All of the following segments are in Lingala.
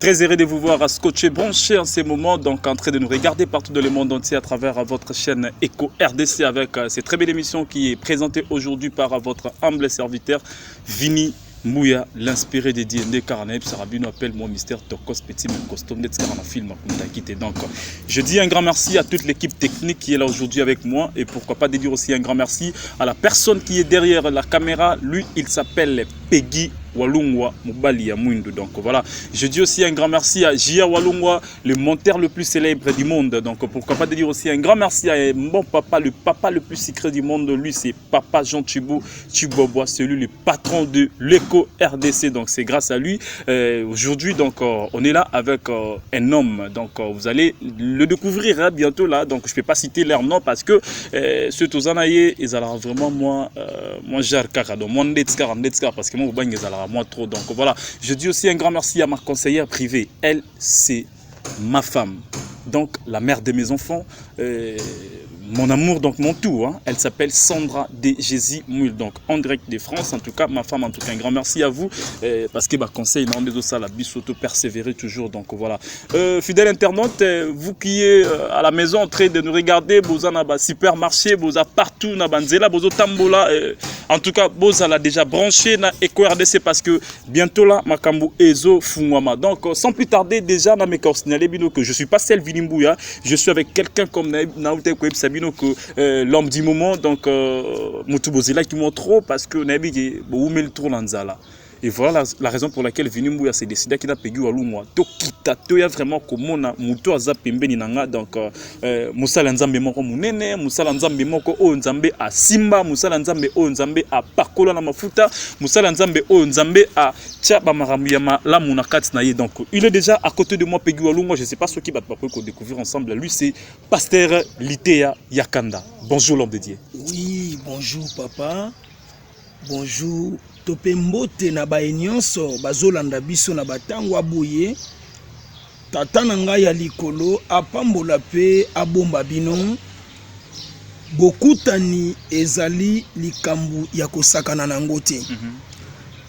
Très heureux de vous voir à scotcher branché en ces moments, donc en train de nous regarder partout dans le monde entier à travers votre chaîne Echo RDC avec cette très belle émission qui est présentée aujourd'hui par votre humble serviteur Vini Mouya, l'inspiré de DND Karanaib Sarabino appelle moi Mister Tokos Petit mais costume d'être en film quitté. Donc je dis un grand merci à toute l'équipe technique qui est là aujourd'hui avec moi et pourquoi pas de dire aussi un grand merci à la personne qui est derrière la caméra. Lui, il s'appelle Peggy Walungwa Mobali ya Mwindu. Donc voilà, je dis aussi un grand merci à Jia Walungwa, le monteur le plus célèbre du monde. Donc pourquoi pas de dire aussi un grand merci à mon papa, le papa le plus secret du monde. Lui, c'est Papa Jean Tchibo Tshibobois, celui le patron de l'Eco RDC. Donc c'est grâce à lui aujourd'hui. Donc on est là avec un homme. Donc vous allez le découvrir, hein, bientôt là. Donc je peux pas citer leur nom parce que ceux tozanaye ils allaient vraiment moi moi jar kaka donc moi ndetska ndetska parce que moi ils allaient moi trop. Donc voilà, je dis aussi un grand merci à ma conseillère privée. Elle, c'est ma femme, donc la mère de mes enfants, mon amour, donc mon tout, hein. Elle s'appelle Sandra de Jésus Moul, donc en direct de France. En tout cas, ma femme, en tout cas, un grand merci à vous, parce que bah, conseil, non, des ça, la auto persévérer toujours. Donc voilà. Fidèle internaute, vous qui êtes à la maison en train de nous regarder, boza na ba supermarché, boza partout, na banzela, bozo tambola, en tout cas, boza la déjà branché na Eco RDC parce que bientôt là, makambo ezo fungwama. Donc, sans plus tarder, déjà, na mes signaler bino que je suis pas seul Vini Mbuya, je suis avec quelqu'un comme Naoute Koeb Sabino que l'homme du moment, donc mutu bozela qui montre trop parce que nayebi ke boumeli trop na nzala. Et voilà la raison pour laquelle Vini Mbuya s'est décidé qu'il a payé Walungwa. To kita to ya vraiment komona mutu aza pembeni nanga. Donc musala nzambe moko munene, musala nzambe moko oyo nzambe a simba, musala nzambe oyo nzambe a pakola na mafuta, musala nzambe oyo nzambe a tia ba makambo ya malamu na kati na ye. Donc il est déjà à côté de moi, Peggy Walungwa. Je sais pas ce qui va pas découvrir ensemble. Lui, c'est Pasteur Litea Yakanda. Bonjour l'homme de Dieu. Oui, bonjour papa. Bonjour. Tope mbote na baye nyonso bazolanda biso na batango aboye. Tata na ngai ya likolo apambola pe abomba bino. Bokutani ezali likambo ya kosakana nango te.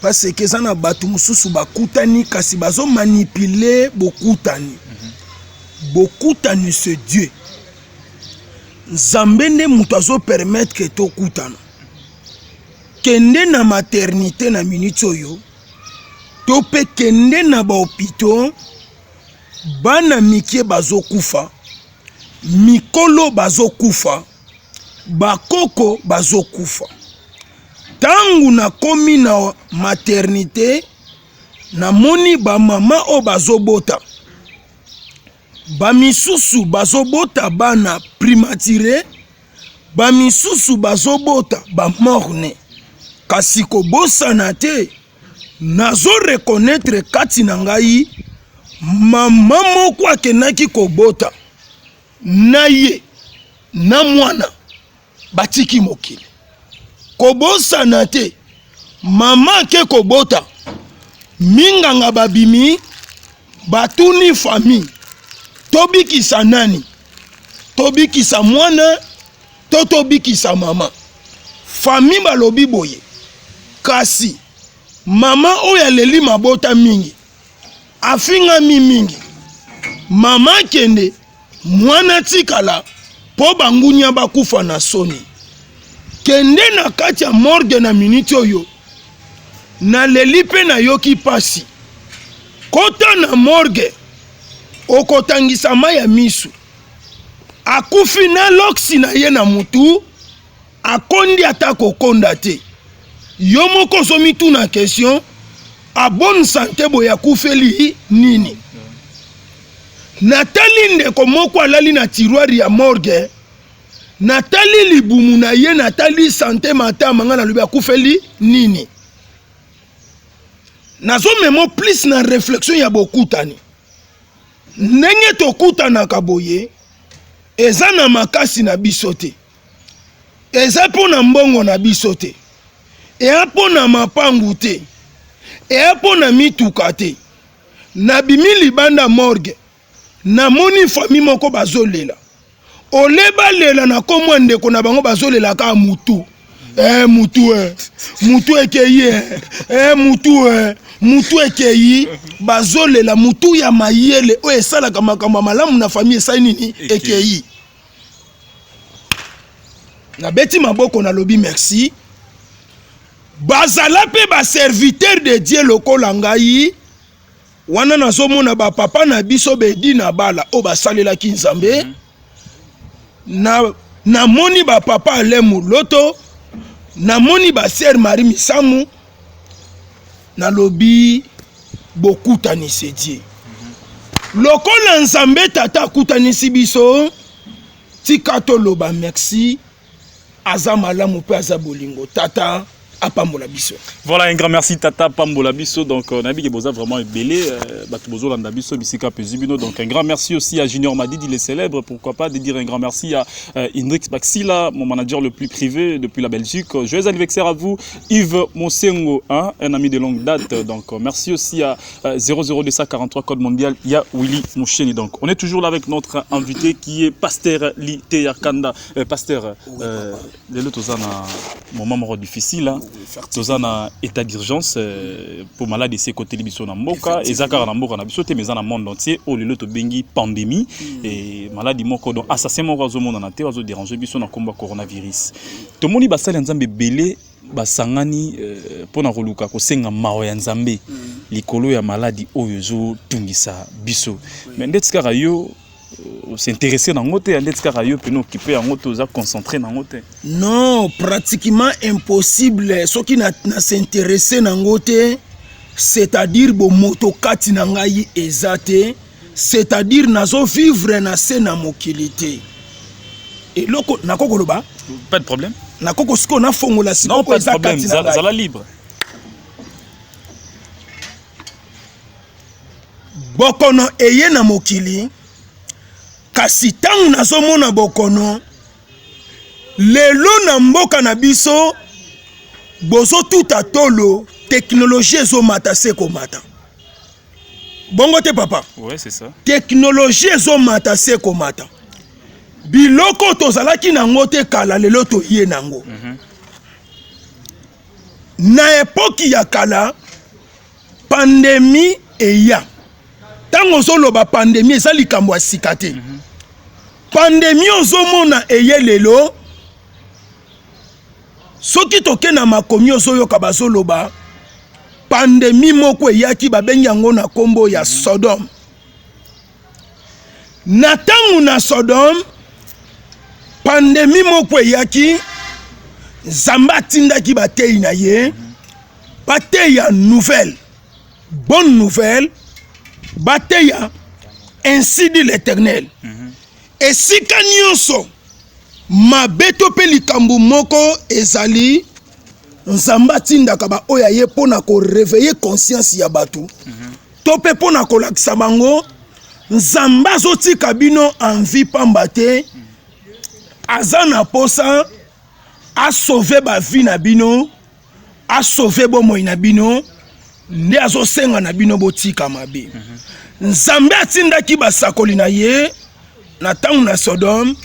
Parce que eza na bato mosusu bakutani kasi bazo manipuler bokutani. Bokutani, c'est Dieu. Nzambe nde moto azo permettre que tokutana. Kende na maternité na minute oyo, to mpe kende na bahôpitaux, bana mike bazokufa, mikolo bazokufa, bakoko bazokufa. Ntango nakomi na maternité, namoni bamama oyo bazobota, bamisusu bazobota bana prématuré, bamisusu bazobota bamort-né. Kasi kobosana te, nazo reconnaître kati na ngai mama moko akendaki kobota na ye na mwana batiki mokili. Kobosana te, mama ake kobota, minganga babimi, batuni famille, tobikisa nani? Tobikisa mwana to tobikisa mama? Famille balobi boye, kasi mama oyo aleli mabota mingi, afingami mingi, mama akende, mwana tikala, mpo bangunya bakufa na soni. Kende na kati ya morgue na miniti oyo, naleli mpe nayoki pasi. Kota na morgue, okotangisa mai ya misu. Akufi na loksi na ye na mutu, akondi ata kokonda te. Yo moko ozomituna question, a bonne santé boye akufeli nini? Natali ndeko moko alali na tiroir ya morgue, natali libumu na ye, natali santé matama, nga nalobi akufeli nini? Nazomemo plus na réflexion ya bokutani. Ndenge tokutanaka boye eza na makasi na biso te, eza mpo na mbongo na biso te, eya mpo na mapangu te, eya mpo na mituka te. Nabimi libanda morgue, namoni famille moko bazolela. Ole balela na komwa ndeko na bango, bazolela kaka mutu. Eh, mutu e mutu ekei e eh, mutu e mutu ekei. Bazolela mutu ya mayele oyo esalaka makambo ya malamu na famille esali nini? Ekei. Nabeti maboko, nalobi merci. Bazala mpe baserviteur de Dieu lokola ngai wana. Nazomona bapapa na biso bedi na bala oyo basalelaki Nzambe. Na namoni bapapa Alain Muloto, namoni basere Marie Misamu. Nalobi bokutanisi Dieu lokola Nzambe Tata akutanisi biso. Tika toloba merci, aza malamu mpe aza bolingo. Tata apambola biso. Voilà, un grand merci, Tata pambola biso. Donc nayebi ke boza vraiment ebele, bato bozolanda biso bisika pezwi bino. Donc un grand merci aussi à Junior Madidi le célèbre. Pourquoi pas de dire un grand merci à Indrix Baxila, mon manager le plus privé depuis la Belgique. Joyeux anniversaire à vous Yves Monsengo, hein, un ami de longue date. Donc merci aussi à 00243 code mondial ya Willy Moucheni. Donc on est toujours là avec notre invité qui est Pasteur Liteya Kanda. Pasteur, oui, lelo toza na moment moko difficile, hein? Toza na état d'urgence pour maladie esi ekoteli biso na mboka. Eza kaka na mboka na biso te, mais eza na monde entier, oyo lelo tobengi pandémie. Et maladie moko, donc assassin moko azomonana te, azodéranger biso na nkombo ya coronavirus. Tomoni basali ya Nzambe ebele basangani mpona koluka kosenga mawa ya Nzambe likolo ya maladi oyo ezotungisa biso. Mais ndeti kaka yo os'intéresser nango te, ndeti kaka yo pene okipe yango te, oza concentré nango te. Non, pratiquement impossible. Soki na, na s'intéresser nango te, c'est-à-dire bomoto kati na ngai eza te, c'est-à-dire nazovivre na se na mokili te. Eloko nako koloba. Pas de problème. Nakoko sikoyo nafongola. Sikoyo eza kati na ngai. Zala libre. Bokono eye na mokili, kasi ntango nazomona bokono lelo na mboka na biso, bozotuta tolo, technologie ezomata se komata. Bongo te, papa? Ouais, c'est ça. Technologie ezomata se komata. Biloko tozalaki nango te kala, lelo toye nango. Na époque ya kala, pandémie eya. Ntango ozoloba pandémie, eza likambo ya sika te. Pandémie ozomona eye lelo, soki toke na makomi, ozoyoka bazoloba pandémie moko eyaki, babengi yango na nkombo ya Sodome. Na ntango na Sodome, pandémie moko eyaki. Nzambe atindaki bateyi na ye bateya nouvelle, bonne nouvelle, bateya ainsi dit l'Éternel. Esika nyonso mabe to mpe likambo moko ezali, Nzambe atindaka baoyo aye mpo na koréveiller conscience ya bato to mpe mpo na kolakisa bango Nzambe azotika bino en vie pamba te. Aza na posa asauver bavie na bino, asauver bomoi na bino, nde azosenga na bino botika mabe. Nzambe atindaki basakoli na ye na ntango na Sodome.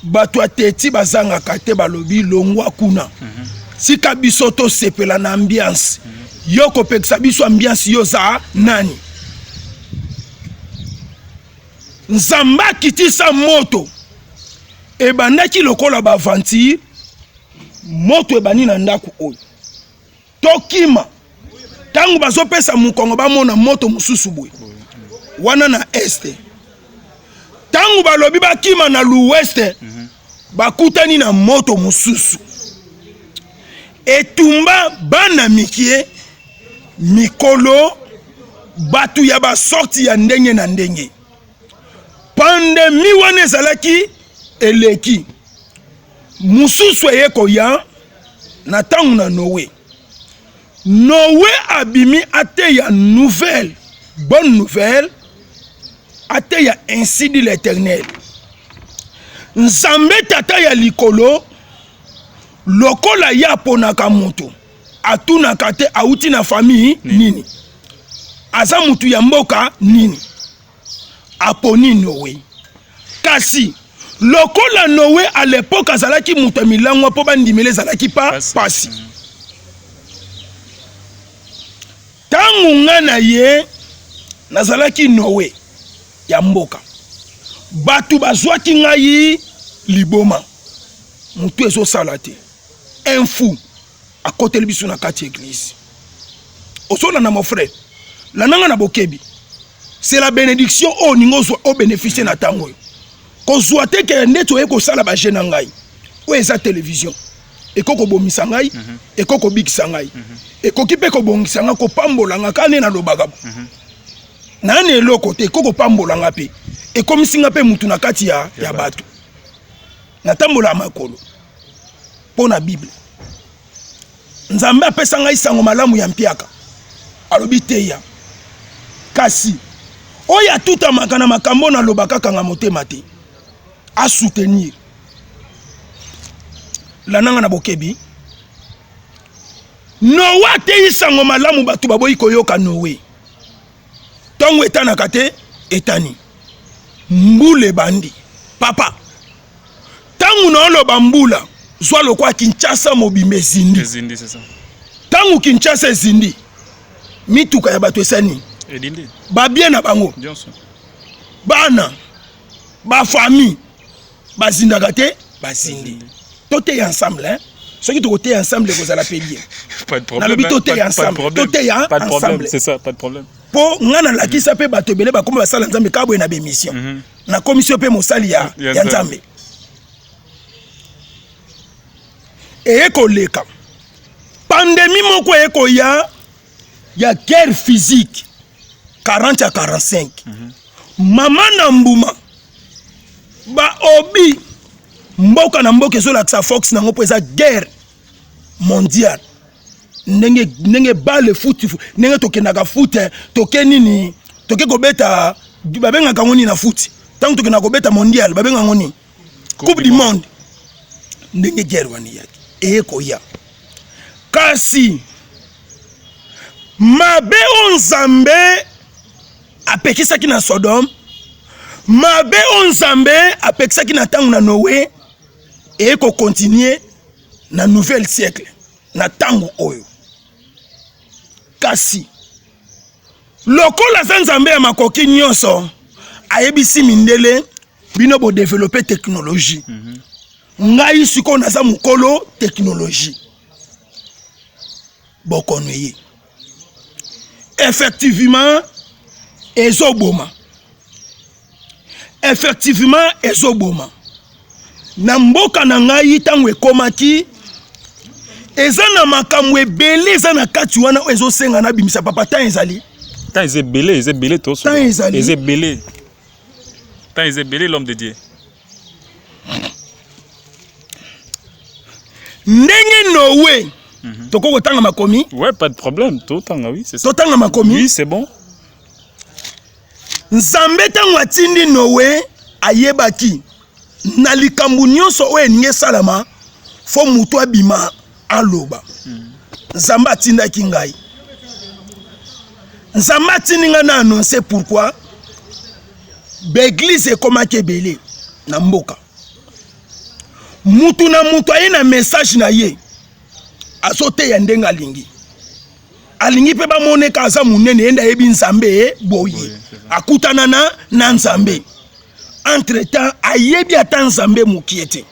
Bato ya teti bazangaka te, balobi: "Longwa kuna, tika biso tosepela na ambiance. Yo kopekisa biso ambiance, yo oza nani?" Nzambe akitisa moto, ebandaki lokola baaventure. Moto ebandi na ndako oyo, tokima. Ntango bazopesa mokongo, bamona moto mosusu boye wana na est. Ntango balobi bakima na l'ouest, bakutani na moto mosusu. Etumba bana mike, mikolo, bato ya basorti ya ndenge na ndenge. Pandémie wana ezalaki, eleki. Mosusu eye koya na ntango na Noe. Noe abimi ateya nouvelle, bonne nouvelle, ateya ainsi dit l'Éternel. Nzambe Tata ya likolo, lokola ye aponaka moto, atunaka te awuti na famille nini, aza motu ya mboka nini, aponi Noe. Kasi Lokola Noe à l'époque azalaki moto ya milangwa mpo bandimela ezalaki pa pasi. Ntango nga na ye nazalaki Noe ya mboka, bato bazwaki ngai liboma, motu ezosala te, un fou akoteli biso na kati ya eglise. Ozolanda mon frère, landa nga na bokebi. C'est la bénédiction oyo olingi ozwa obénéficie na ntango oyo. Kozwa te ke ndeti oye kosala ba jeu na ngai. Oyo eza télévision. Ekoki kobomisa ngai, ekoki kobikisa ngai. Ekoki mpe kobongisa ngai, kopambola ngai, kaka nde nalobaka. Nani eloko te, ekoki kopambola ngai mpe. Ekomisi ngai mpe mutu na kati ya bato. Natambola makolo mpo na Bible. Nzambe apesa ngai sango malamu ya mpiaka, alobi teya. Kasi oyo atutamaka na makambo nalobaka kanga motema te, a soutenir. Landanga na bokebi. Noe ateyi sango malamu, bato baboyi koyoka Noe. Ntango etanaka te, etani. Mbula ebandi. Papa, ntango naoloba mbula, zwa lokwa Kinshasa mobimba ezindi. Ezindi, c'est ça. Ntango Kinshasa ezindi, mituka ya bato esani. Edindi. Babie na bango. Nyonso. Bana, ba famille, bazindaka te, bazindi. Toteya ensemble, hein? Soki tokoteya ensemble ekozala pe bien. Pas de problème. Nalobi toteya ensemble. Toteya Pas de problème, ensemble. c'est ça, pas de problème. Po nga nalakisa pe bato ebele bakoma basala Nzambe kaka boye na ba émission. Nakomisi yo pe mosali ya Nzambe. Eye koleka. Pandémie moko eye koya ya guerre physique 40 à 45. Mama na mbuma ba obi mboka na mboka ezolakisa fox nango mpo eza guerre mondiale. Ndenge, ndenge balle foot, ndenge tokendaka foot, toke nini, toke kobeta, babengaka yango nini na foot? Tango tokendaka kobeta mondial, babengaka yango nini? Coupe du monde. Ndenge guerre wana eyaki, eye koya. Kasi mabe oyo Nzambe apekisaki na Sodome, mabe oyo Nzambe apekisaki na tango na Noé, eye kocontinue na nouvel siècle, na tango oyo. Kasi lokola aza Nzambe ya makoki nyonso, ayebisi mindele bino bo développer technologie. Ngai sikoyo naza mokolo technologie. Bokono ye. Effectivement ezoboma. Effectivement ezoboma. Na mboka na ngai tango ekomaki, eza na makambo ebele eza na kati wana oyo ezosenga na bimisa papa. Temps ezali. Temps eza ebele, eza ebele to. Temps ezali. Eza ebele. Temps eza ebele, l'homme de Dieu. Ndenge Noé, toko kotanga makomi? Ouais, pas de problème, totanga, oui, c'est ça. Totanga makomi? Oui, c'est bon. Nzambe tango atindi Noé, ayebaki na likambo nyonso oyo elingi esalama, fo moto abima aloba. Nzambe atindaki ngai. Nzambe atindi ngai na annoncer pourquoi ba église ekomaki ebele na mboka. Mutu na mutu aye na message na ye, azoteya ndenge alingi. Alingi mpe bamoneka aza monene, ye nde ayebi Nzambe boye. Akutana na Nzambe. Entre temps ayebi ata Nzambe mokie te.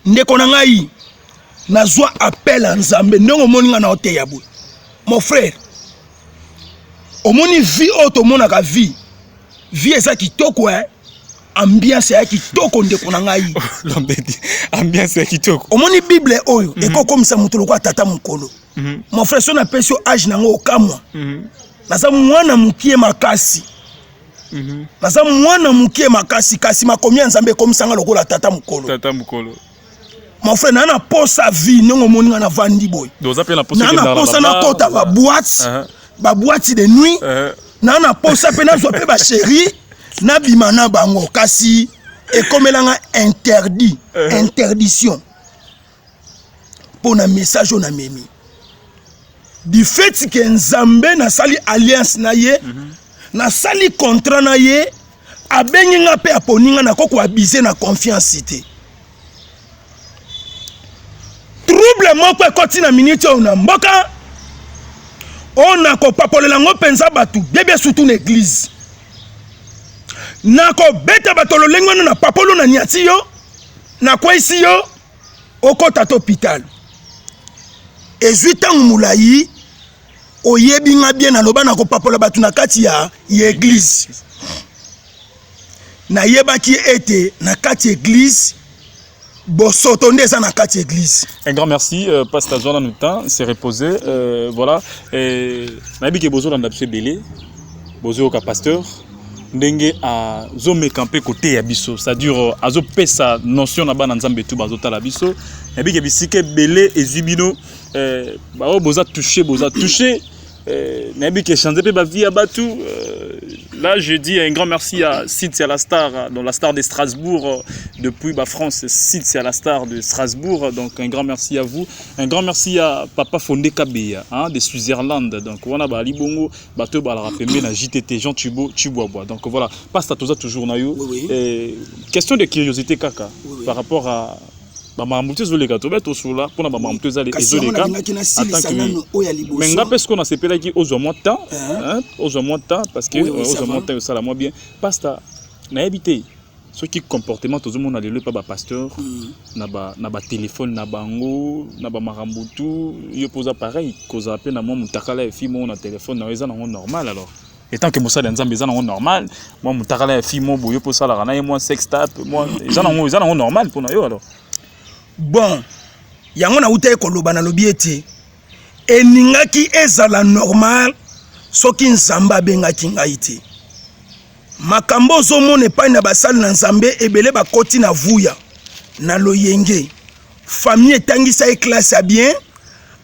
Ndeko na ngai, nazwa appel ya Nzambe ndenge omoni nga na oteya boye. Mon frère, omoni vie oyo tomonaka vie, vie eza kitoko, hein? Ambiance ya kitoko ndeko na ngai. Ambiance ya kitoko. Omoni Bible oyo ekokomisa moto lokola tata mokolo. Mon frère, so napesi yo âge nango okamwa. Naza mwana mokie makasi. Naza mwana mokie makasi, kasi makomi ya Nzambe ekomisanga lokola tata mokolo. Tata mokolo. Mon frère, na na posa vie ndenge omoni nga navandi boye. Oza pe na posa Na na posa nakota ba boîte, ba boîte de nuit. Na na posa pe nazwa pe ba chérie, nabima na bango, kasi ekomelanga interdit, interdiction. Pona message oyo namemi. Du fait que Nzambe nasali alliance na ye, nasali contrat na ye, Abengi nga mpe aponi nga, nako koabuser na confiance te. Trouble moko ekoti na minute oyo na mboka oyo, nakopapolela yango mpenza bato biebie, surtout na église. Nakobeta bato lolenge wana na papolo, na niati yo, nakweyisi yo, okota to hôpital. Ezwi ntango molai, oyebi nga bien, naloba nakopapola bato na kati ya église. Nayebaki ete na kati église, bosoto nde eza na kati église. Un grand merci, pasteur Zwana Noutan, s'est reposé. Voilà. Nayebi ke bozolanda biso ebele, bozoyoka pasteur ndenge azomeka mpe koteya biso, c'est-à-dire azopesa notion na bana Nzambe tu bazotala biso. Nayebi ke bisika ebele ezwi bino, baoyo boza touché, boza touché. Nayebi ke changer mpe bavie ya bato. Là, je dis un grand merci à Cynthia la star, donc la star de Strasbourg, depuis ba France, Cynthia la star de Strasbourg. Donc un grand merci à vous, un grand merci à papa Fondé Kabeya, hein, de Switzerland. Donc wana bali bongo bato balaka pembe na JTT Jean Tubo Tubwabwa. Donc voilà, pasteur, toza toujours na yo. Oui. Et question de curiosité kaka Oui. par rapport à bamakambo te ezoleka, tobe tosolola mpona bamakambo te Kasi yango ezoleka. nalingaki nasilisa nano oyo ya liboso. Mais nga mpe sikoyo nasepelaki ozwa mwa temps, Hein? hein, ozwa mwa temps parce que Oui, ça ozwa va. mwa temps, osala mwa bien. Pasteur, nayebi te soki comportement tozomona lelo epa bapasteur na batelefone na bango, na bamakambo tu, yo mpo oza pareil, kozala mpe na mwa motakala ya fille moko na telefone na yo, eza nango normal? Alors, étant que mosali ya Nzambe, eza nango normal, mwa motakala ya fille moko boye mpo osalaka na ye mwa sextape mwa, eza nango normal mpona yo alors? Bon, yango nauta ye koloba, nalobi ete eningaki ezala normal soki Nzambe abengaki ngai te. Makambo ozomona epai na basali na Nzambe ebele bakoti na vuya na loyenge, famille etangisa ye classe ya bien,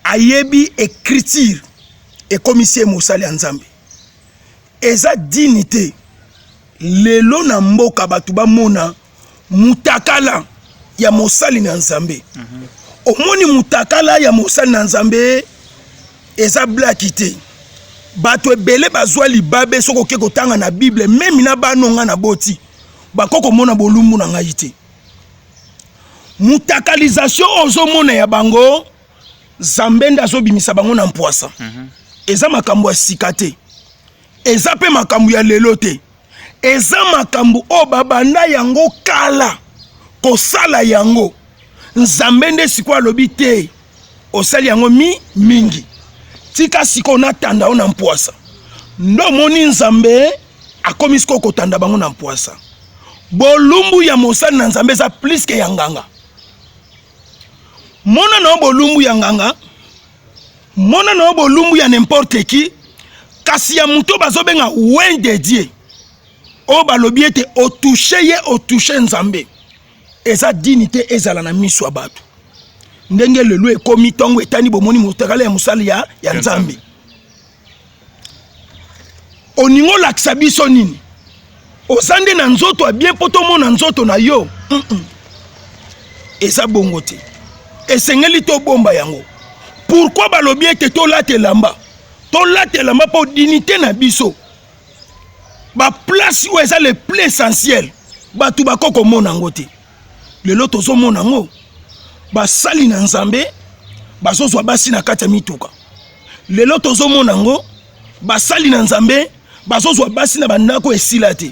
ayebi écriture, ekomisi ye mosali ya Nzambe. Eza dini te. Lelo na mboka bato bamona mutakala ya mosali na Nzambe. Omoni mutakala ya mosali na Nzambe eza blague te. Bato ebele bazwa libabe. Soki oke kotanga na Bible, même na bano nga na boti bako komona bolumbu na ngai te. Mutakalisation oyo ozomona ya bango, Nzambe nde azobimisa bango na mpwasa. Eza makambo ya sika te, eza mpe makambo ya lelo te, eza makambo oyo babanda yango kala kosala yango. Nzambe nde sikoyo alobi te: osali yango mi mingi, tika sikoyo natanda yo na mpwasa. Nde omoni Nzambe akomi sikoyo kotanda bango na mpwasa. Bolumbu ya mosali na Nzambe eza plus que ya nganga. Mona na yo bolumbu ya nganga, mona na yo bolumbu ya n'importe qui, kasi ya moto bazobenga oint de Dieu, oyo balobi ete otouche ye, otouche Nzambe, eza dini te ezala na miso ya bato. Ndenge lelo ekomi, ntongo etani, bomoni motakala ya mosali ya Nzambe. Oningi olakisa biso nini? Oza nde na nzoto ya bien mpo tomona nzoto na yo? Eza bongo te. Esengeli tobomba yango. Pourquoi balobi ete tolata elamba? Tolata elamba mpo dignité na biso, baplace oyo eza le plus essentiel, bato bako komona yango te. Lelo tozomona yango, basali na Nzambe bazozwa basi na kati ya mituka. Lelo tozomona yango, basali na Nzambe bazozwa basi na bandako esila te.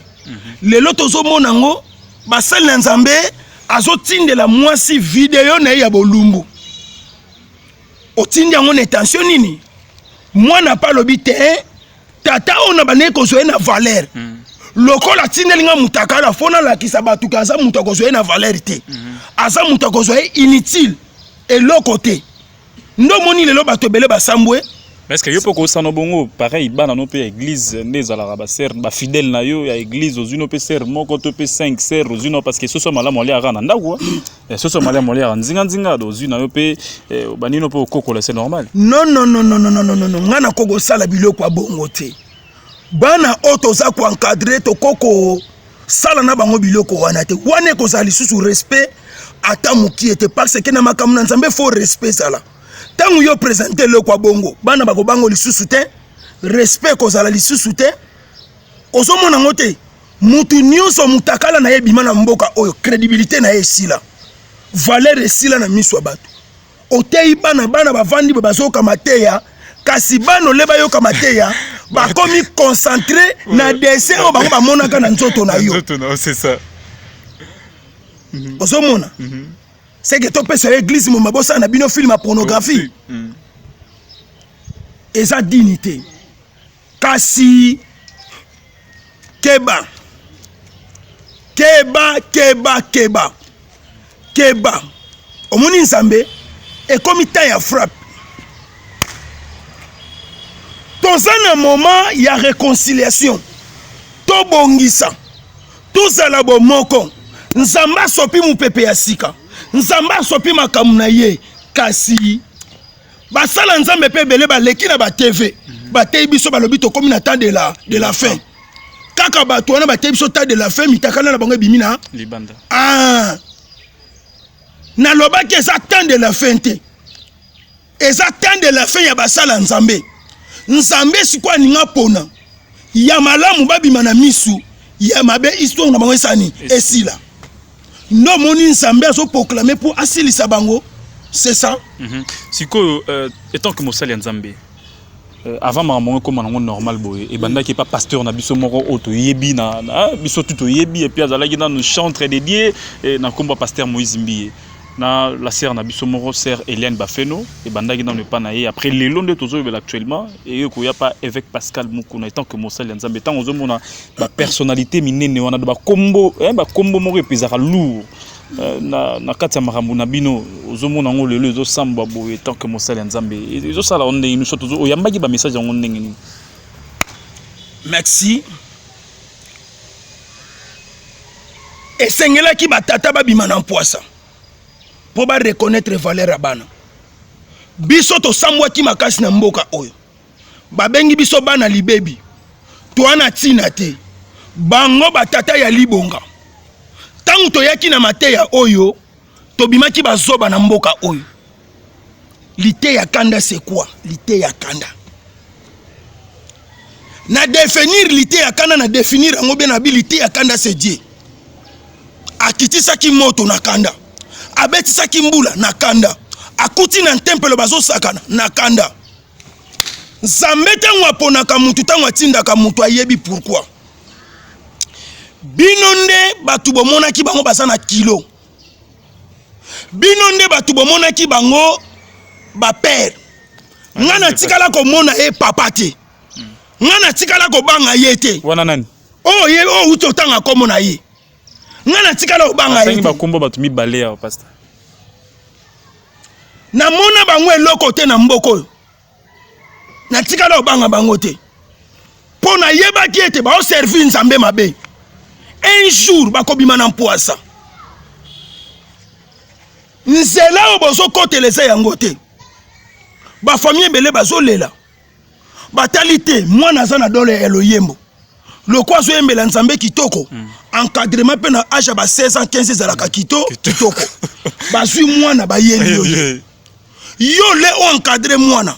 Lelo tozomona yango, basali na Nzambe azotindela mwasi video na ye ya bolumbu. Otindi yango na intention nini? Mwana mpe alobi te: tata oyo na bandeki kozwa ye na valeur, lokola atindeli nga mutakala, fo nalakisa bato ke aza moto akozwa ye na valeur te, aza moto akozwa ye inutile, eloko te. Nde omoni lelo bato ebele basambwe. Est ce que yo mpe okosana bongo pareil, bana no mpe ya église nde ezalaka basœur bafidèle na yo ya église, ozwi no mpe sœur moko to mpe 5 sœur, ozwi no, parce que soso malamu aliaka na ndako, soso malamu aliaka nzinganzinga, ozwi na yo mpe banino mpe okokola, c'est normal? Non, non, non, non, non, non, non, non. Ngai nakoki kosala biloko ya bongo te. Bana oyo toza koencadrer, tokoki kosala na bango biloko wana te. Wana ekozala lisusu respect ata mokie te, parce que na makambo na Nzambe, faut respect ezala. Ntango yo présente eloko ya bongo, bana bakobango lisusu te, respect ekozala lisusu te. Ozomona yango te. Mutu nyonso mutakala na ye ebima na mboka oyo, credibilite na ye esila, valeur esila na miso ya bato. Oteyi bana, bana bavandi boye bazoyoka mateya, kasi bana ole bayoka mateya bakomi concentre na dessin oyo bango bamonaka na nzoto na yo. Ozomona seke topesa yo eglise moma bosala na bino film ya pornographie, eza dini te. Kasi keba, keba, keba, keba, keba. Omoni Nzambe ekomi temps ya frappe. Toza na moment ya reconciliation, tobongisa, tozala bomoko. Nzambe asopi mopepe ya sika, Nzambe asopi makambo na ye, kasi basala Nzambe mpe ebele baleki na ba TV bateyi biso, balobi tokomi na temps de la fin. Kaka bato wana bateyi biso temps de la fin, mitakala na bango ebimi na libanda. Ah, nalobaki eza temps de la fin te, eza temps de la fin ya basala Nzambe. Nzambe sikoyo aninga pona ya malamu babima na misu ya mabe, histoire na bango esani esila. Nde omoni Nzambe azoproclame mpo asilisa bango, c'est ça. Sikoyo, étant que mosali ya Nzambe, avant makambo yango ekóma nango normal boye, ebandaki epa pasteur na biso moko oyo toyebi na biso tu toyebi, et puis azalaki nanu chantre dédié na nkombo ya pasteur Moïse Mbiye na la sœur na biso moko, sœur Eliane Bafeno. Ebandaki nanu epa na ye, après lelo nde tozoyebela actuellement eye koya pa évêque Pascal Mukuna. Étant que mosali ya Nzambe, ntango ozomona bapersonnalité minene wana, bakombo, bakombo moko epezaka lourd na kati ya makambo na bino, ozomona yango lelo ezosambwa boye, tant que mosali ya Nzambe, ezosala yango ndenge nini? So oyambaki bamessage yango ndenge nini? Merci. Esengelaki batata babima na mpwasa mpo bareconnaître valeur ya bana. Biso tosambwaki makasi na mboka oyo, babengi biso bana libebi, toa na ntina te. Bango batata ya libonga, ntango toyaki na mateya oyo, tobimaki bazoba na mboka oyo. Liteya kanda, c'est quoi liteya kanda? Na définir liteya kanda, na définir yango bien. Na bi liteya kanda, c'est Dieu akitisaki moto na kanda, abetisaki mbula na kanda, akuti na ntempelo bazosakana na kanda. Nzambe ntango aponaka mutu, ntango atindaka mutu, ayebi pourquoi. Bino nde bato bomonaki bango baza na kilo, bino nde bato bomonaki bango bapere. Nga natikala komona ye papa te, nga natikala kobanga ye te. Wana nani? Oyo ye oyo uti otanga nkombo na ye, nga natikala kobanga ye te. Bakombo bato mibale awa, pasteur. Namona bango eloko te na mboka oyo, natikala kobanga bango te, mpo nayebaki ete baoservir Nzambe mabe. Un jour bakobima na mpwasa. Nzela oyo bozokotela eza yango te. Bafamille ebele bazolela, batali te mwana aza na dole ya loyembo, loko azoyembela Nzambe kitoko. Encadrement mpe na age ya ba 16 ans, 15 ezalaka kitoko. Bazwi mwana, bayeli yo, yo le o encadre mwana,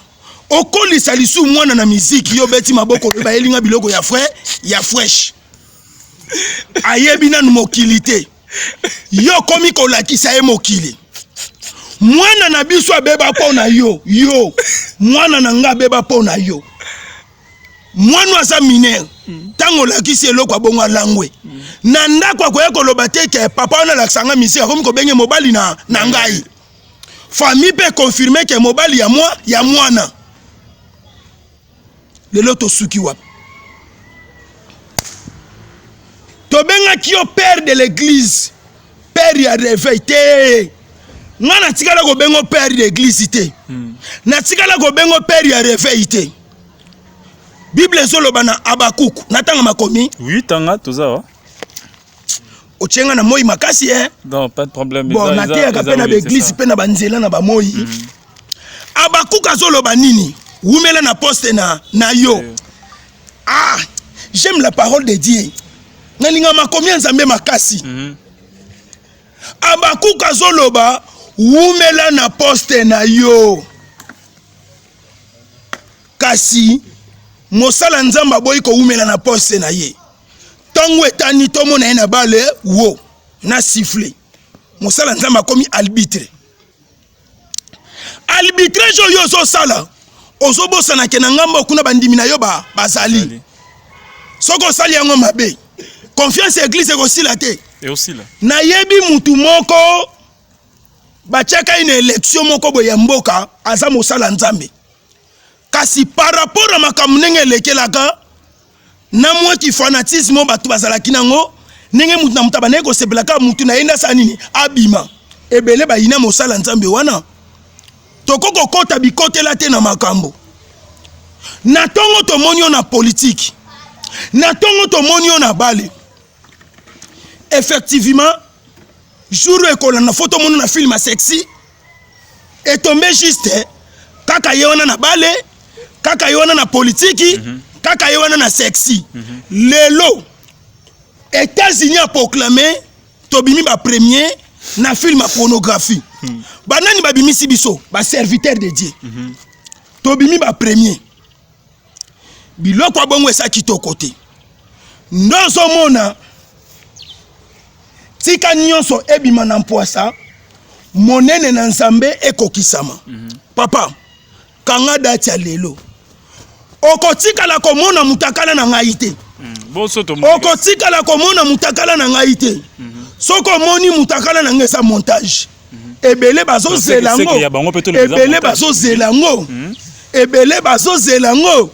okolisa lisu mwana na miziki, yo beti maboko, bayelinga biloko ya frais, ya fresh. Ayebi nanu mokili te, yo okomi kolakisa ye mokili. Mwana na biso abeba mpo na yo. Yo mwana na nga abeba mpo na yo. Mwana aza mineur, ntango olakisi eloko abongo, alangwe na ndako, akoya koloba te ke papa wana alakisa nga misiki, akomi kobenge mobali na ngai. Famille mpe confirme ke mobali ya mwana. Lelo tosuki wapi? Tobengaki yo père de l'église, père ya réveil te. Nga natikala kobenga père de l'église te, natikala kobenga père ya réveil te. Bible ezoloba na Abakuku, natanga makomi. Oui, tanga, toza wa. Otienga na moi makasi, eh? Non, pas de problème. Bon, nateyaka mpe na baeglise mpe na banzela na bamoi. Abakuku azoloba nini? Wumela na poste na yo. Ah, j'aime la parole de Dieu, nalinga makomi ya Nzambe makasi. Abakuku azoloba: wumela na poste na yo. Kasi mosala Nzambe aboyi kowumela na poste na ye. Ntongo etani tomona ye na bale wo na siffle. Mosala Nzambe akomi arbitre. Arbitrage oyo ozosala ozobosana ke na ngambo kuna bandimi na yo ba, bazali. Soki osali yango mabe, confiance ya eglise ekosila te. Nayebi mutu moko batiaka ye na election moko boye ya mboka, aza mosala Nzambe, kasi par rapport ya makambo ndenge elekelaka na mwa kifanatisme oyo bato bazalaki nango, ndenge motu na moto abandaki kosepela kaka motu na ye nde asala nini abima, ebele bayina mosala Nzambe wana. Tokoki kokota bikotela te na makambo. Na ntongo tomoni yo na politiki, na ntongo tomoni yo na bale, effectivement jour ekolanda fo tomoni na film ya sexy etombe juste kaka ye wana na bale, kaka ye wana na politiki, kaka ye wana na sexy. Lelo États-Unis a proclamé tobimi ba premier na film ya pornographie. Banani babimisi biso? Ba serviteur de Dieu. Tobimi ba premier. Biloko ya bongo esa kitoko te. Ndozomona tika nyonso ebima na mpwasa monene na Nzambe ekokisama. Papa, kanga date ya lelo. Okotikala komona mutakala na ngai te. Okotikala komona mutakala na ngai te. Soki omoni mutakala na ngai eza montage. Ebele bazozela yango. Ebele bazozela yango. Ebele bazozela yango.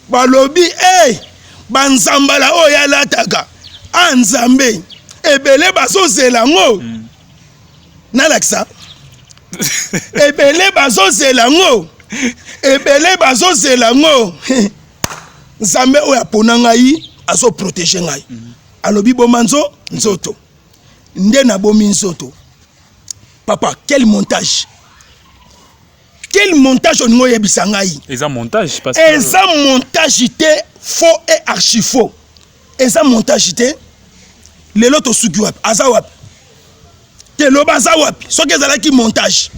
Balobi eh banzambala oyo alataka a Nzambe. Ebele bazozela yango. Nalakisa. Ebele bazozela yango. Ebele bazozela yango. Nzambe oyo apona ngai azoprotege ngai. Alobi boma nzoto. Nde nabomi nzoto. Papa, quel montage? Quel montage oningo oyebisa ngai? Eza montage parce que eza montage te, faux et archi faux. Eza montage te. Lelo tosuki wapi? Aza wapi? Te loba aza wapi? Soki ezalaki montage.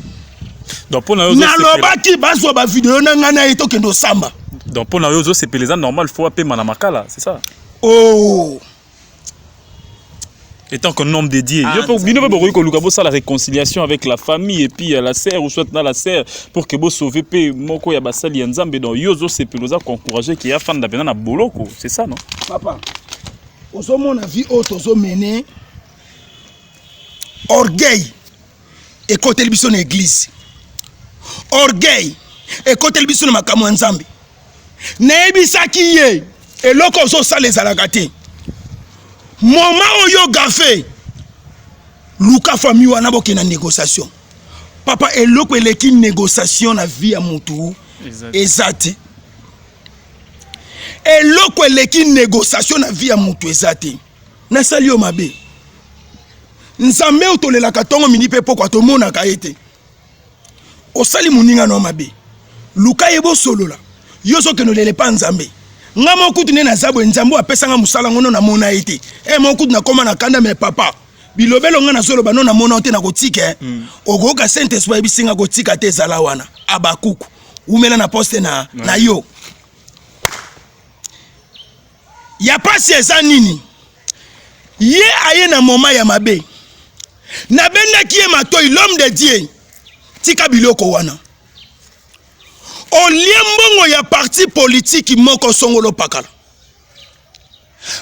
Donc pona yo nalobaki bazwa ba video na ngai na ye tokende osamba. Donc pona yo ozosepela eza normal, faut apema na makala, c'est ça? Oh. Étant qu'un homme dédié, ah, bino pe bokoki koluka bosala réconciliation avec la famille et puis la sœur ou soit na la sœur pour que bosauve pe moko ya basali ya Nzambe. Donc yo ozosepela, oza koencourager ke afanda pena na boloko, c'est ça non? Papa, ozomona vie oyo tozomene, orgueil ekoteli biso na église, orgueil ekoteli biso na makambo ya Nzambe. Nayebisaki ye eloko ozosala ezalaka te. Moma oyo gafe luka famille wana bokenda négociation. Papa, eloko eleki négociation na vie ya mutu eza te. Eloko eleki négociation na vie ya mutu eza te. Nasali yo mabe. Nzambe oyo tolelaka ntongo midi mpe pokwa tomonaka ye te. Osali moninga na yo mabe, luka ye bosolola. Yo ozokende olela epa Nzambe. Nga moko kutu nde naza boye, Nzambe oyo apesanga mosala ngo no namona ye te. Moko kutu nakoma na kanda, mais papa bilobelo nga nazoloba no namona yo te, nakotika. Okoyoka Saint Esprit ayebisi nga kotika te, ezala wana abakuku umela na poste na, na yo. Ya pasi eza nini? Ye aye na moment ya mabe. Nabendaki ye matoi, l'homme de Dieu, tika biloko wana. Olie mbongo ya parti politique moko songolo pakala.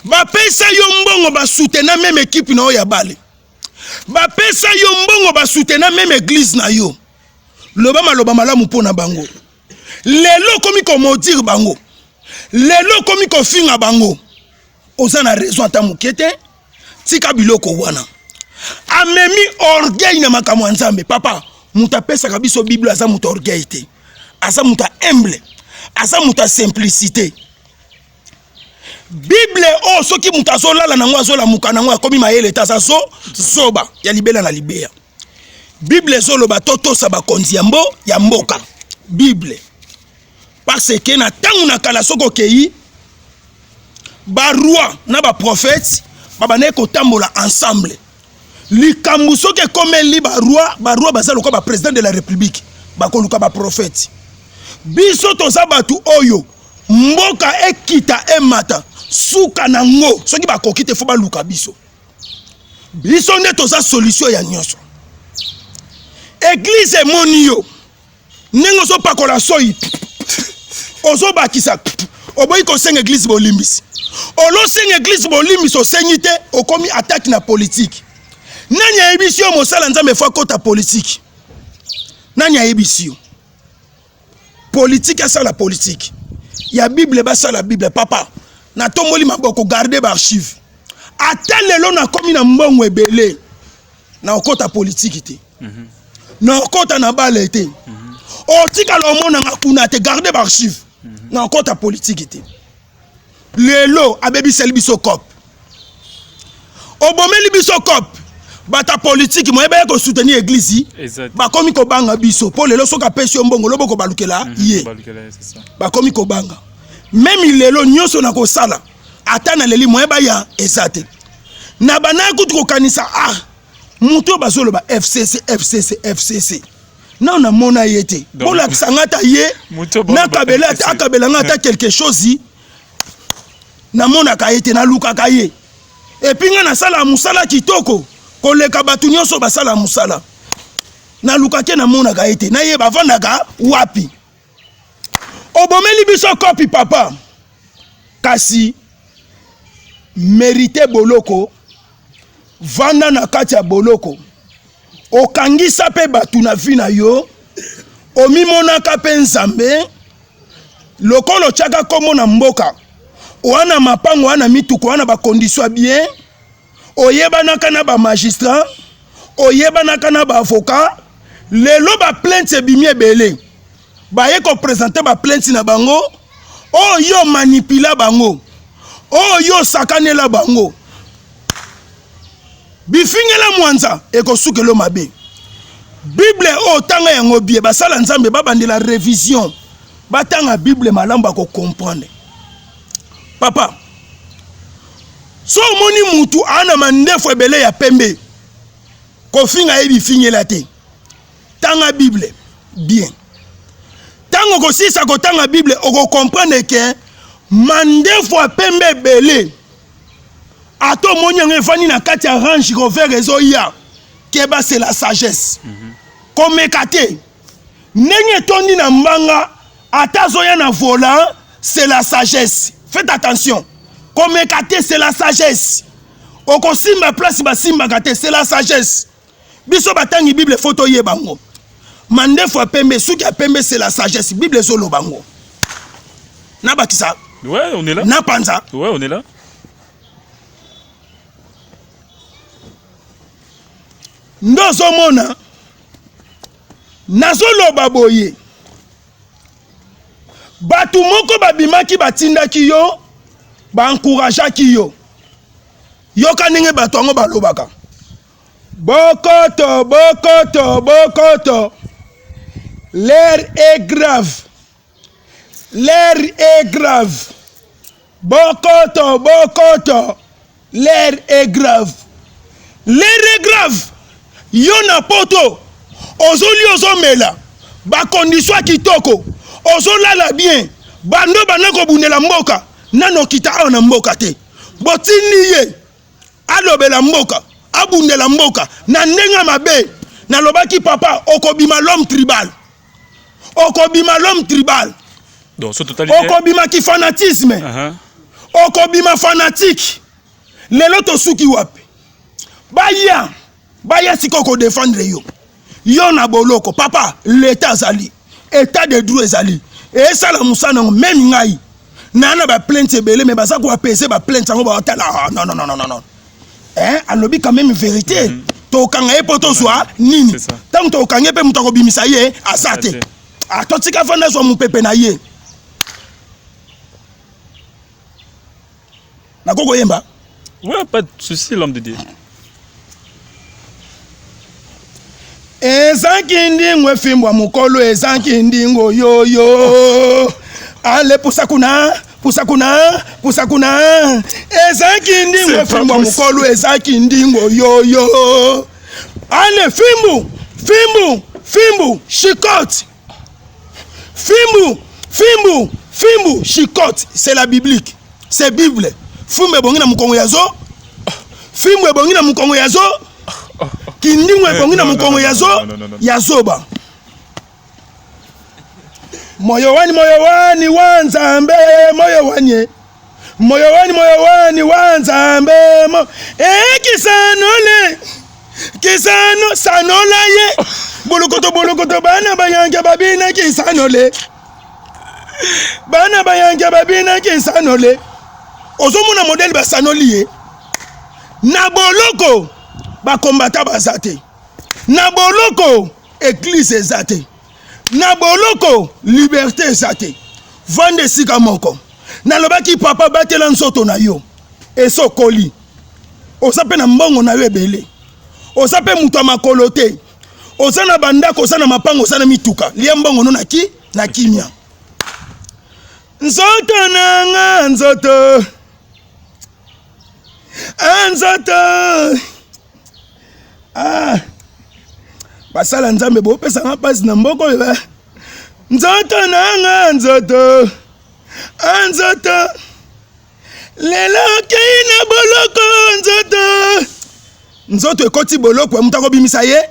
Bapesa yo mbongo ba soutenir même équipe na yo ya bale. Bapesa yo mbongo ba soutenir même église na yo. Loba maloba malamu pona bango. Lelo okomi komaudire bango. Lelo okomi kofinga bango. Oza na raison ata moke te. Tika biloko wana. Amemi orgueil na makambo ya Nzambe. Papa, moto apesaka biso Bible aza moto orgueil te. Aza moto humble. Aza moto ya simplicité. Bible oyo soki moto azolala nango azolamuka nango akomi mayele te, aza zoba ya libela na libeya. Bible ezoloba totosa bakonzi ya mbo ya mboka. Bible. Parce que na tangu na kala soki okei ba roi na ba prophète babandaki kotambola ensemble. Likambo soki ekomeli ba roi, ba roi baza lokola ba président de la république, bakoluka ba prophète. Biso toza batu oyo mboka ekita emata, Suka na ngo soki bakoki te fo baluka biso. Biso nde toza solution ya nyonso. Eglise emoni yo ndenge ozopakola soyi, ozobakisa, oboyi kosenga eglise bolimbisi. Olosenga eglise bolimbisi, osengi te, okomi attaque na politique. Nani ayebisi yo mosala Nzambe fo akota politique? Nani ayebisi yo? Politique asala politique ya Bible, basala Bible. Papa, natomboli maboko, garde ba archive. Ata lelo nakomi na mbongo ebele, na okota politique te, na okota na bale te, otikala omonanga kuna te. Garde ba archive, na okota politique te. Lelo abebiseli biso cop, obomeli biso cop. Bata politike moye baya kosoutenir eglise bakomi kobanga biso, mpo lelo soki apesi yo mbongo lobo kobalukela ye, bakomi kobanga. Meme lelo nyonso na kosala, ata naleli moye baya eza te. Na bandaki kutu kokanisa, ah, moto oyo bazoloba FCC, FCC, FCC, nano namona ye te, bolakisa nga ata ye, nakabela ata, akabela nga ata quelque chose. Namonaka ye te, nalukaka ye. Et puis nga nasala mosala kitoko koleka bato nyonso basala mosala. Nalukaki, namonaka ye te, nayeba avandaka wapi. Obomeli biso kopi, papa, kasi mérite boloko. Vanda na kati ya boloko, okangisa mpe bato na vie na yo, omimonaka mpe Nzambe. Lokola otiaka nkombo na mboka wana, mapango wana, mituka wana, bacondition ya bien, oyebanaka na bamagistrat, oyebanaka na baavocat. Lelo baplainte ebimi ebele, baye kopresente baplainte na bango. Oyo manipula bango, oyo osakanela bango, bifingela mwanza, ekosukelo mabe. Bible oyo, tanga yango bien. Basala Nzambe babandela révision, batanga Bible malamu, bakocomprendre. Papa, so omoni mutu aa na mandefu ebele ya pembe, kofinga ye bifingela te. Tanga Bible bien. Ntango okosilisa kotanga Bible, okocomprendre ke mandefu ya pembe ebele, ata omoni yango efandi na kati ya Range Rover ezoya, keba, c'est la sagesse. Komeka te. Ndenge etondi na mbanga, ata azoya na volant, c'est la sagesse. Faites attention, komeka te, c'est la sagesse. Okosimba place basimbaka te, c'est la sagesse. Biso batangi Bible, fo toyeba yango. Mandefu ya pembe, suki ya pembe, c'est la sagesse. Bible ezoloba yango. Nabakisa? Ouais, on est là. Napanza? Ouais, on est là. Nde ozomona nazoloba boye, bato moko babimaki, batindaki yo, baencourageaki yo. Yoka ndenge bato yango balobaka: bokoto, bokoto, bokoto, l'heure est grave, l'heure est grave, bokoto, bokoto, l'heure est grave, l'heure est grave. Yo na poto, ozolia, ozomela, bacondition ya kitoko, ozolala bien. Bando banda kobundela mboka, nano okita awa na mboka te. Botindi ye alobela mboka, abundela mboka na ndenge ya mabe. Nalobaki, papa, okobima l'homme tribal, okobima l'homme tribal. Donc, so totalité. Okobimaki fanatisme, okobima fanatique. Lelo tosuki wapi? Baya, baya sikoyo kodefendre yo, yo na boloko. Papa, leta azali, état de droit ezali, esala mosala nango. Meme ngai naa na baplainte ebele, me baza koapese baplainte yango, baotala: ah, non, non, non, non, non. Eh, alobi quand même vérité. Tokanga ye mpo tozwa nini? Ntango tokanga ye mpe, moto akobimisa ye aza te. Ah, totika fanda, azwa mopepe na ye. Nako koyemba? Ouais, pas de souci, l'homme de Dieu. Ezanki ndingo efimbwa mokolo, ezanki ndingo yoyo. Ale, pusa kuna, pusa kuna, pusa kuna. Ezanki ndingo efimbwa mokolo, ezanki ndingo yoyo. Ale, fimbu, fimbu, fimbu, chicote, fimbu, fimbu, fimbu, chicote. C'est la biblique, c'est Bible. Fimbu ebongi na mokongo ya zo. Fimbu ebongi na mokongo ya zo. Kindingu eh, ebongi na mokongo ya zo ya zoba. Moyo wani moyo wani wa Nzambe moyo wani moyo wani moyo wani wa Nzambe mo eh kisanole kisano sanola ye bolokoto bolokoto bana bayanke babina kisanole bana bayanke babina kisanole ozomona modele basanoli ye na boloko bakombata baza te na boloko eglise eza te na boloko liberte eza te vanda esika moko nalobaki papa batela nzoto na yo esi okoli oza mpe na mbongo na yo ebele oza mpe moto ya makolo te oza na bandako oza na mapango oza na mituka lia mbongo no na ki na kimia nzoto na nga nzoto ah, nzoto ah basala nzambe bopesa nga mpasi na mboka oyo eh. nzoto na nga nzoto ah, nzoto lelo okei na boloko nzoto nzoto ekoti boloko ya moto akobimisa ye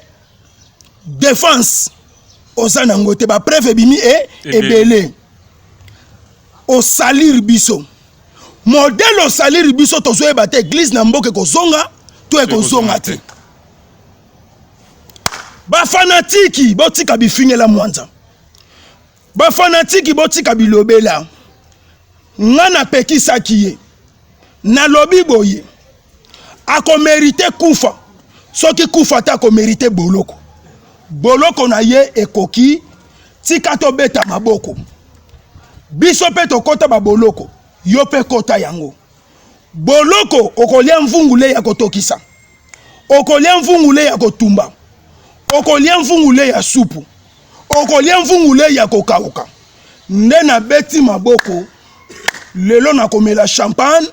defense oza nango te bapreuve ebimi e ebele osalir biso modele osaliri biso tozoyeba te eglise na mboka ekozonga to ekozonga te bafanatiki botika bifingela mwanza bafanatiki botika bilobela nga napekisaki ye nalobi boye akomerite kufa soki kufa te akomerite boloko boloko na ye ekoki tika tobeta maboko biso mpe tokota baboloko yo mpe kota yango boloko okolia mvungule ya kotokisa okolia mvungule ya kotumba okolia mvungule ya supu okolia mvungule ya kokauka nde nabeti maboko lelo nakomela champagne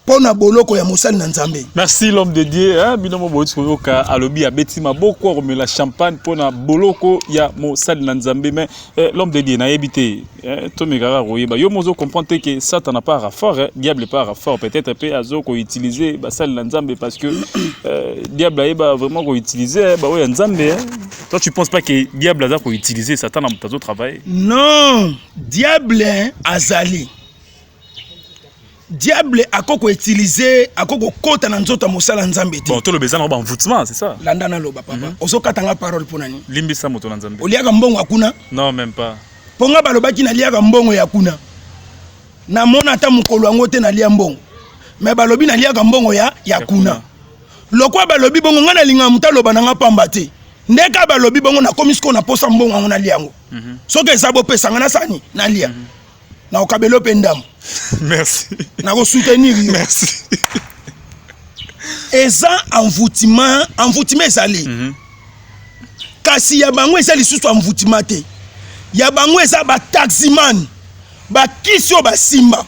mpo na boloko ya mosali na Nzambe. Merci l'homme de Dieu, hein, bino mo boti koyoka alobi abeti maboko akomela champagne mpo na boloko ya mosali na Nzambe mais eh, l'homme de Dieu nayebi te eh, tomekaka koyeba yo mozo comprendre te que Satan part fort eh, diable part fort peut-être pe azo ko utiliser basali na Nzambe parce que euh, diable ayeba vraiment ko utiliser eh, ba oyo ya Nzambe eh. Toi tu penses pas que diable aza ko utiliser Satan na moto azo travailler? Non, diable azali diable akoki koutilize akoki kokota na nzoto ya mosala nzambe te bon toloba eza na ba envoûtement c'est ça landa naloba papa mm -hmm. ozokata nga parole mpo na nini limbisa moto na nzambe oliaka mbongo ya kuna non même pas mpo nga balobaki naliaka mbongo ya kuna namona ata mokolo yango te nalia mbongo me balobi naliaka mbongo ya, ya kuna lokwa balobi bongo ngai nalingaka moto aloba na nga pamba te nde kaka balobi bongo nakomi sikoyo naposa mbongo yango nalia yango mm -hmm. soki eza bopesa nga nasani nalia mm -hmm. Nakokabela yo mpe ndambo. Merci. Nakosoutenir yo. Merci. Eza envoûtement, envoûtement ezali. Mm -hmm. Kasi ya bango eza lisusu envoûtement te. Ya bango eza ba taximan, ba kisi oyo basimba.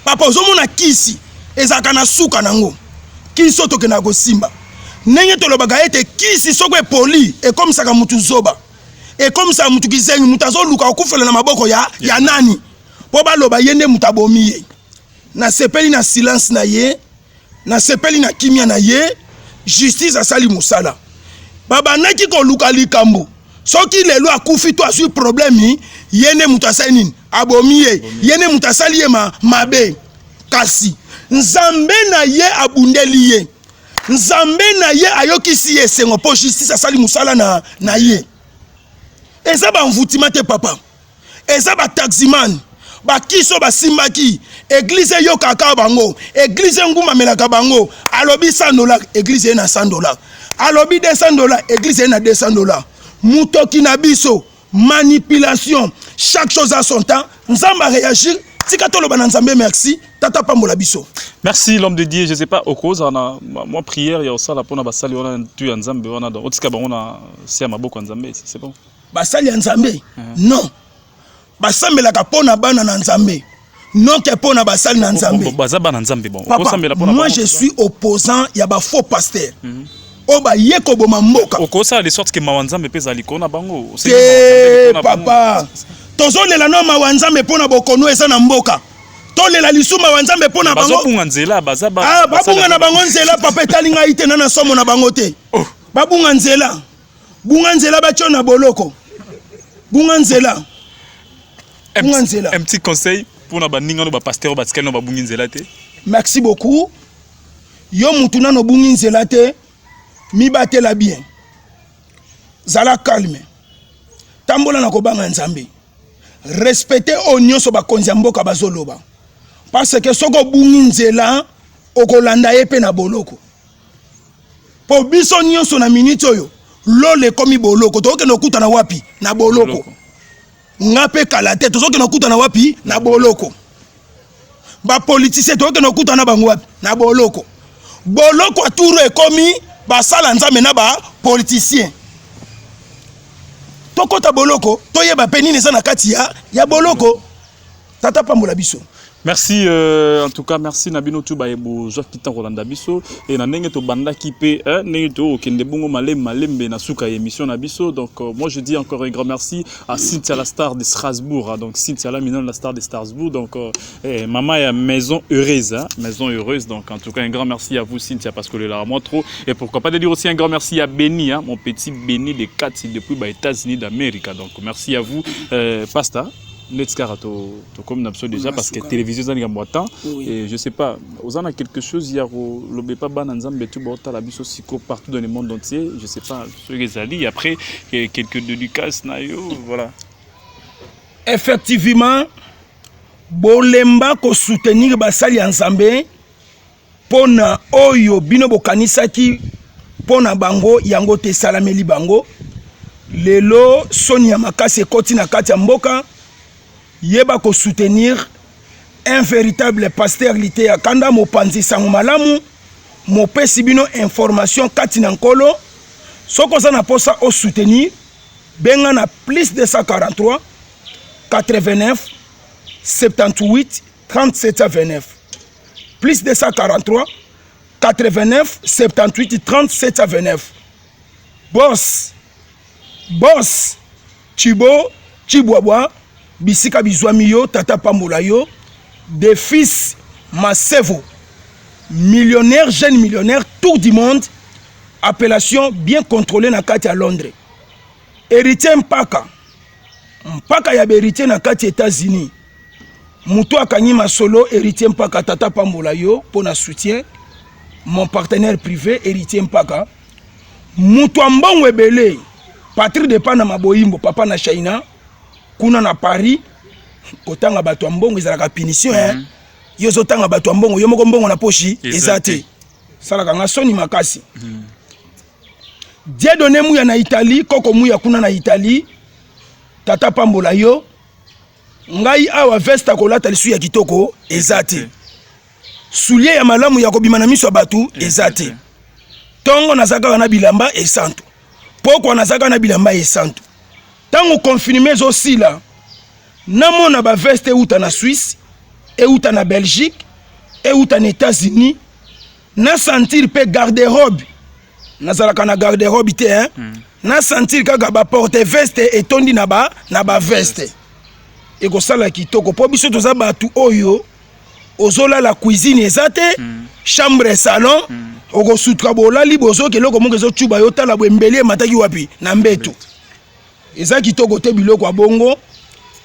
Papa ozomona kisi ezalaka na suka nango. Kisi oyo tokendaka kosimba. Ndenge tolobaka ete kisi soko epoli ekomisaka mutu zoba. Ekomisaka mutu kizengi, mutu azoluka kokufela na maboko ya, ya nani mpo baloba ye nde mutu abomi ye. Nasepeli na silence na ye, nasepeli na kimia na ye. Justice asali mosala. Babandaki koluka likambo soki lelo akufi to azwi problème, ye nde mutu asali nini, abomi ye, ye nde mutu asali ye ma, mabe. Kasi Nzambe na ye abundeli ye, Nzambe na ye ayokisi ye esengo mpo justice asali mosala na, na ye. Eza ba envoûtement te papa, eza ba taximan bakiso basimbaki eglise eyokaka bango, eglise engumamelaka bango. Alobi 100 dollars, eglise ye na 100 dollars, alobi 200 dollars, eglise ye na 200 dollars. Mutoki na biso manipulation, chaque chose a son temps. Nzambe a réagir, tika toloba na Nzambe merci, tata pambola biso. Merci l'homme de Dieu, je sais pas okoza na moi prière ya osala pona basali wana tu ya Nzambe wana donc otika bango na se ya maboko ya Nzambe, c'est bon. Basali ya Nzambe? Non. Basambelaka pona bana na Nzambe. Non que pona basali na Nzambe. Baza bana Nzambe bon. Papa, Okosambela pona moi bango, je c'est ça? suis opposant ya ba faux pasteurs. Oyo baye koboma mboka. Okosala de sorte que mawa Nzambe pe ezala likolo na bango. Osengi Te mawa Nzambe likolo na bango. papa. Tozolela no mawa Nzambe pona bokono eza na mboka. Tolela lisuma wa Nzambe mpo na bango. Bazobunga nzela, baza ba ah, babunga na bango nzela papa, etali ngai te, na na somo na bango te. Oh. Babunga nzela, bunga nzela, batio na boloko, bunga nzela, bunga nzela. Un petit conseil pour na baninga no ba pasteur batikali no babungi nzela te. Merci beaucoup. Yo mutu nano obungi nzela te, mibatela bien, zala calme, tambola na kobanga Nzambe, respecte oyo nyonso bakonzi ya mboka bazoloba, parce que soki obungi nzela okolanda ye mpe na boloko. Mpo biso nyonso na minute oyo lola ekomi boloko, tokokende kokutana wapi? Na boloko. Nga mpe kala te tozokende kokutana wapi? Na boloko. Bapolitisien tokokende kokutana na bango wapi? Na boloko. Boloko ya turo ekomi basala Nzambe na bapolitisien. Tokota boloko, toyeba mpe nini eza na kati ya boloko. Tata pambola biso. Merci, en tout cas merci na bino tu baye bozwaki ntango kolanda biso e na ndenge tobandaki mpe ndenge tokende bongo malembe malembe na suka ya émission na biso. Donc moi je dis encore un grand merci à Cynthia la star de Strasbourg, hein, donc Cynthia la minone la star de Strasbourg, donc maman ya Maison Heureuse, hein, Maison Heureuse. Donc en tout cas un grand merci à vous Cynthia, parce que le la moi trop, et pourquoi pas de dire aussi un grand merci à Benny, hein, mon petit Benny de Kati depuis bah, États-Unis d'Amérique. Donc merci à vous, Pasta. Neti kaka tokomi na biso déjà, parce que télévision eza likambo ya temps. Et je sais pas, oza na quelque chose ya koloba epa bana Nzambe tu baotala biso siko partout dans le monde entier? Je sais pas soki ezali après quelques dédicaces na yo, voilà. Effectivement, bolemba kosoutenir basali ya Nzambe mpo na oyo bino bokanisaki mpo na bango, yango te esalameli bango. Lelo soni ya makasi ekoti na kati ya mboka. Yeba kosoutenir un véritable pasteur Liteya Kanda, mopanzi sango malamu, mopesi bino information kati na Nkolo. Soki oza na posa osoutenir, benga na plus 243 89 78 37 29, plus 243 89 78 37 29. Boss, boss Chibo Chibwabwa, bisika bizwami yo, tata pambola yo. Des fils Masevo, millionnaire, jeune millionnaire, tour du monde, appellation bien contrôlée na kati ya Londres. Héritier Mpaka, mpaka ya héritier na kati ya États-Unis, moto akangi masolo. Héritier Mpaka, tata pambola yo mpo na soutien. Mon partenaire privé Héritier Mpaka, moto ya mbongo ebele, Patrik de Pana Maboyimbo, papa na Shaina kuna na Paris. Kotanga bato ya mbongo ezalaka punition, mm -hmm. Yo ozotanga bato ya mbongo, yo moko mbongo na poshi eza te, salaka nga soni makasi. Dieudonné Muya na Italie, koko Muya kuna na Italie, tata pambola yo. Ngai awa veste akolata lisu ya kitoko eza te, soulier ya malamu ya kobima na miso ya bato eza te. Ntongo naza kaka na bilamba esantu, pokwa naza kaka na bilamba esantu. Ntango confinement ezosila, namona baveste euta na Suisse, euta na Belgique, euta na États-Unis, na sentir mpe garde-robe, nazalaka na garde-robe te, hein? Na sentir kaka baporte veste etondi na ba na baveste, ekosala kitoko mpo biso toza bato oyo ozolala cuisine eza te, chambre, salon, okosutuka bolali, bozoki eloko moko ezocuba yo, tala boye mbeli emataki wapi na mbeto, eza kitoko te. Biloko ya bongo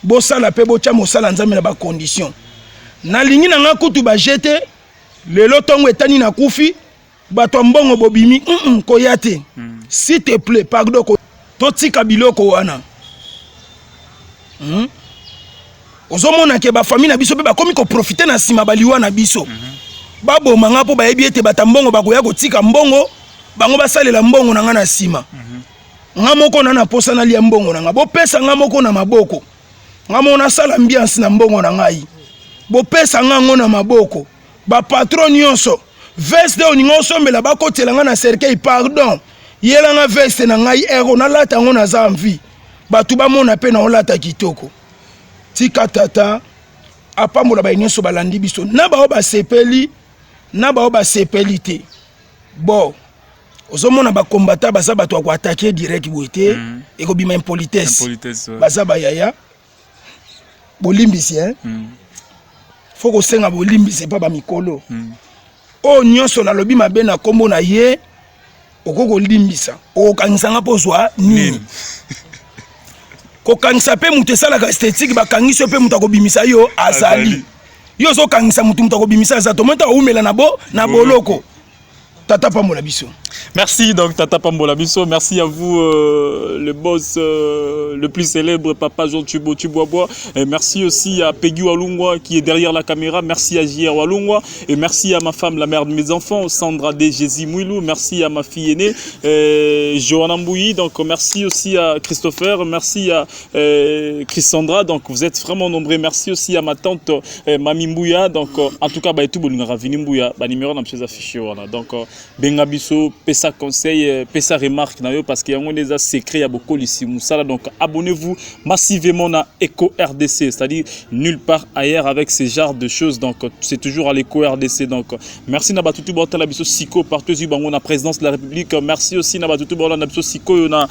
bosala mpe botya mosala Nzambe na bacondition. Nalingi na nga kutu baje te. Lelo ntongo etani, nakufi, bato ya mbongo bobimi, koya te, s'il te plaît, pardon, totika biloko wana. Ozomona ke bafamille na biso mpe bakomi koprofite na nsima baliwa na biso. Baboma nga mpo bayebi ete bato ya mbongo bakoya kotika mbongo, bango basalela mbongo na nga na nsima. Nga moko na posa nalia mbongo na nga, bopesa nga moko na maboko, nga moko nasala ambiance na mbongo na ngai, bopesa nga yango na maboko. Bapatron nyonso, veste oninga osombela, bakotela nga na cercueil, pardon, yela nga veste na ngai ero nalata yango, naza envie bato bamona mpe na olata kitoko. Tika tata apambola baye nyonso balandi biso, na bao basepeli, na bao basepeli te. Bo ozomona bakombata baza bato ya koatake direct boye te, ekobima impolitesse. Impolitesse, ouais. Baza bayaya, bolimbisi, hein? Faut kosenga bolimbisi epa bamikolo. Oyo nyonso nalobi mabe na nkombo na ye, okoki kolimbisa. Okokangisa nga mpo ozwa nini? Kokangisa mpe moto esalaka esthétique. Bakangisi yo mpe, moto akobimisa yo azali. Yo ozokangisa motu, moto akobimisa aza. Tomoni ntango awumela na bo na boloko. Tata pambola biso. Merci donc Tata Pambola biso. Merci à vous le boss le plus célèbre, Papa Jean Tubo Tubobois. Et merci aussi à Peggy Walungwa qui est derrière la caméra. Merci à JR Walungwa et merci à ma femme, la mère de mes enfants, Sandra D. Jésus Mouilou. Merci à ma fille aînée Johanna Mbouyi. Donc merci aussi à Christopher, merci à Chrissandra. Donc vous êtes vraiment nombreux. Merci aussi à ma tante Mami Mbouya. Donc en tout cas bah tout bolingaka Vini Mbouya, ba numéro na biso affiché wana. Donc benga biso, pesa conseil, pesa remarque na yo, parce que yango nde eza secret ya bokolisi mosala. Donc abonnez-vous massivement na Eco RDC, c'est-à-dire nulle part ailleurs avec ce genre de choses. Donc c'est toujours à l'Eco RDC. Donc merci na batutu botala biso siko partout, ezwi bango na présidence de la République. Merci aussi na batutu bolanda biso sikoyo na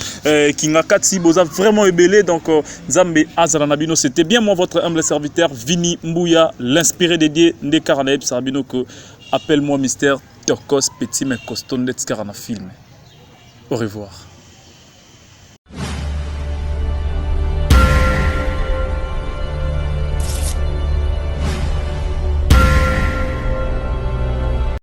Kingakati. Boza vraiment ebele. Donc Nzambe azala na bino. C'était bien moi, votre humble serviteur, Vini Mbouya, l'inspiré dédié nde kaka nayebisaka bino que appelle-moi mystère Tokos, petit mais costaud, ndeti kaka na film. Au revoir.